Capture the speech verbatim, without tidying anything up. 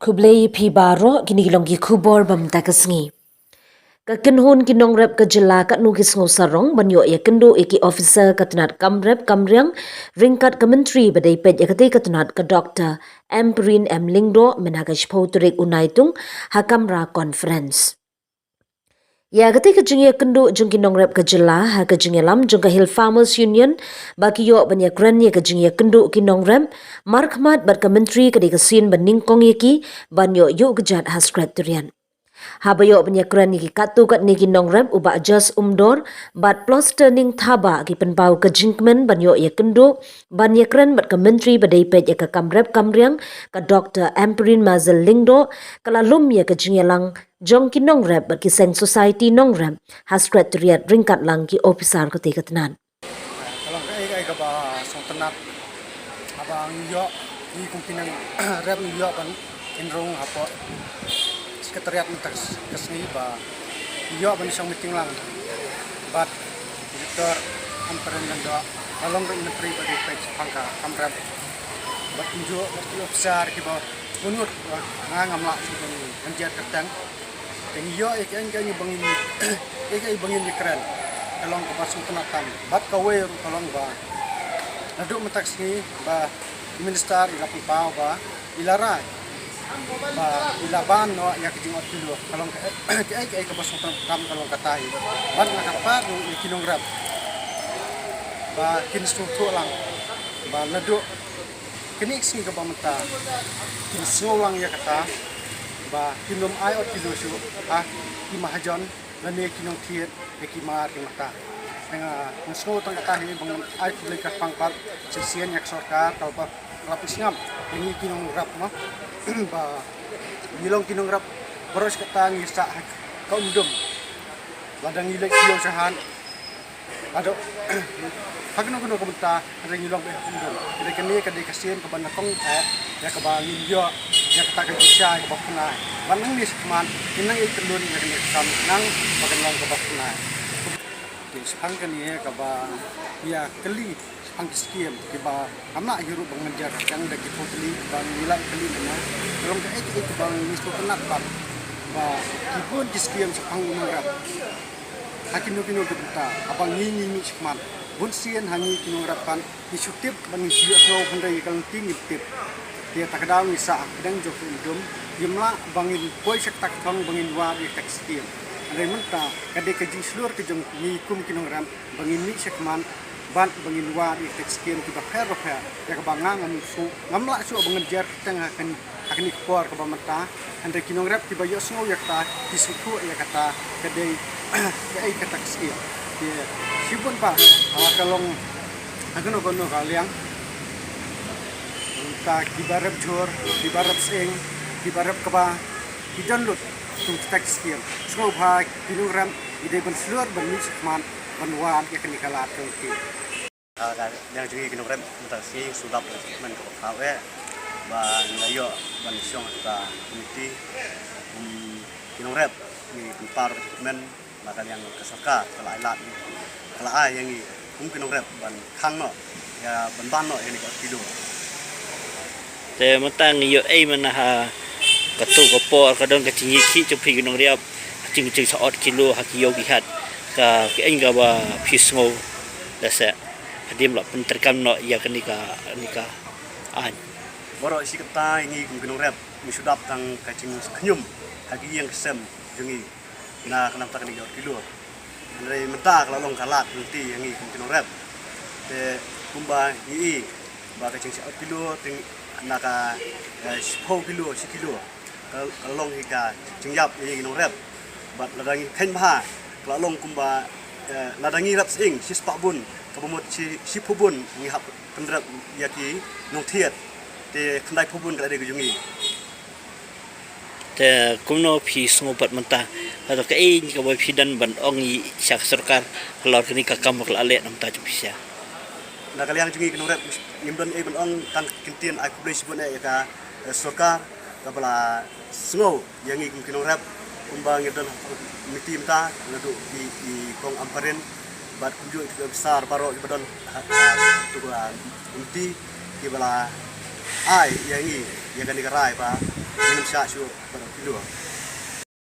Khublei phi baroh, kine ki long ki khubor ba mynta ka sngi. Ka kynhun ki nongrep ka jylla katno ki sngew sarong ban ïoh ïakynduh ïa ki officer ka tnat kam rep kam riang ryngkat ka myntri ba dei peit ïa katei ka tnat ka Doctor Ampareen M Lyngdoh mynha ka shiphew tarik u Naitung ha Kamra Conference. Ïa katei ka jingïakynduh jong ki nongrep ka jylla ha ka jingïalam jong ka Hill Farmers Union ba ki ïoh ban ïakren ïa ka jingïakynduh ki nongrep markhmat bad ka myntri ka dei ka sien ba nyngkong ïa ki ban ïoh ïuh kjat ha Secretariat. Haba ïoh ban ïakren ïa ki katto katne ki nongrep u Bah Jas Umdor bad Ploster Ning Thaba ki pynpaw ka jingkmen ban ïoh ïakynduh ban ïakren bad ka myntri ba dei peit ïa ka kam rep kam riang ka Doctor Ampareen Mazel Lyngdoh ka la lum ïa ka jingïalang jong ki nongrep bad ki seng society nongrep ha Secretariat ryngkat lang ki officer katei ka tnat. Ka long kaei kaei kaba sngewtynnat haba ngi ïoh, ngi kum ki nongrep ngi ïoh ban ïeng rung hapoh Secretariat mynta ka sngi ba ngi ïoh ban shong meeting lang bad Doctor Ampareen Lyngdoh, ka long ruh myntri ba dei peit shaphang ka kam rep bad kumjuh bad ki officer kiba bun ngut ba nga ngam lah shuh ban jia kyrteng. Te ngi ïoh ïa kiei kiei ba ngin, ïa kiei ba ngin ïakren. Ka long kaba sngewtynnat tam bad kawei ruh ka long ba naduh mynta ka sngi ba minister i la pynpaw ba i la rai ba i la ban noh ïa ka jingod kylluid. Ka long kaei kaei kaba sngewtynnat tam ka long kata hi. Bad nga kyrpad ruh ïa ki nongrep ba kin sngewthuh lang ba naduh kane ka sngi kaba mynta kin sngew lang ïa kata ba kin ym ai ot kylluid shuh ha ki mahajon lane ki nongthied ïa ki mar ki mata. Nga, nga sngew tang kata hi ba ngan ai khublei kyrpang pat shisien ïa ka sorkar kaba la pynsngap ïa ngi ki nongrep mo ba ngi long ki nongrep baroh shi katta ngi sah ha ka um dum. Lada ngi leit kiew shahan, aduh, ha kano kano ka bynta hynrei ngi long ba ïa ka um dum. Hynrei kane ka dei ka sien kaba nyngkong eh ïa kaba ngin ïoh ïa kata ka jingshisha kaba khynnah. Bad nangne shakhmat ngin nang ïa kyndon ïa kane ka kam khynnah ba kan long kaba khynnah. Te shaphang kane kaba ïa kylli shaphang ki skim kiba ngam lah ïa ruh ba ngan jia kyrteng da ki phew tylli ba ngi la kylli mynta. Ka long kaei kaei kaba ngi sngewtynnat bad ba ki bun ki skim shaphang u nongrep. Ha kino kino ki bynta haba ngi ngi mih shakhmat bun sien ha ngi ki nongrep pat ngi shu tip ba ngi shu ïohsngew hynrei ka lynti ngim tip. Te kata ka daw ngi sah ha pdeng jong ka um dum ngim lah ba ngin poi sha kata ka thong ba ngin wad ïa kata ka skim. Hynrei mynta ka dei ka jingshlur ka jong ngi kum ki nongrep ba ngin mih shakhmat bad ba ngin wad ïa kata ka skim kiba pher ba pher ïa kaba nga ngam shu ngam lah shuh ba ngan jer kyrteng ha kane ha kane ka por kaba mynta. Hynrei ki nongrep kiba ïohsngew ïa kata ki sngewthuh ïa kata ka dei kaei kata ka skim. Te shibun pat ha ka long ha kano kano ka liang, mynta kiba rep jhur, kiba rep sying, kiba rep kba ki don lut kum kata ka skim. Sngewbha ki nongrep ngi dei ban shlur ban mih shakhmat ban wad ïa kane ka lad ka lynti. Ah, ka liang jong ngi ki nongrep mynta ka sngi shu dap ïa ka treatment kaba khraw eh ba ngi la ïoh ban shong ha ka komiti. Kum ki nongrep ngi pynpaw ka treatment ba ka liang ka sorkar ka la ai lad, ka la ai ïa ngi kum ki nongrep ban khang noh ïa ban ban noh ïa kane ka ot kilo. Te mynta ngi ïoh ei mynta ha kato ka por ka don ka jingïakhih jong phi ki nongrep ha jing jing sa ot kilo ha ki ïew ki hat, ka kiei kaba phi sngew da seh hadien ba la pyntreikam noh ïa kane ka, kane ka aiñ. Baroh shi katta ïa ngi kum ki nongrep ngi shu dap tang ka jingkhñium ha ki ïing ki sem jong ngi na ka bynta kane ka ot kilo. Hynrei mynta ka la long ka lad lynti ïa ngi kum ki nongrep. Te kumba ngi i ba ka jingshah ot kilo te na ka, eh, shiphew kilo, shi kilo ka, ka long hi ka jingïap ïa ngi ki nongrep. Bad lada ngi kheiñ bha ka la long kumba, eh, lada ngi rep sying shispah bun kaba mut shi, shiphew bun ngi hap pynrep ïa ki nongthied. Te khyndaiphew bun ka la dei ka jong ngi. Te kumno phi sngew pat mynta? Hato kaei kaba phi don ban ong ïa sha ka sorkar halor kane ka kam ba ka la leh na bynta jong phi sha? Na ka liang jong ngi ki nongrep ngim don ei ban ong tang ka ktien ai khublei shibun eh ïa ka, eh, sorkar kaba la sngew ïa ngi kum ki nongrep kumba ngi don ha komiti mynta naduh i, i kong Ampareen bad kumjuh ki officer baroh kiba don ha, ha, tu, ha, komiti kiba la ai ïa ngi ïa kane ka rai ba Ngin ym shah shuh, para kilo.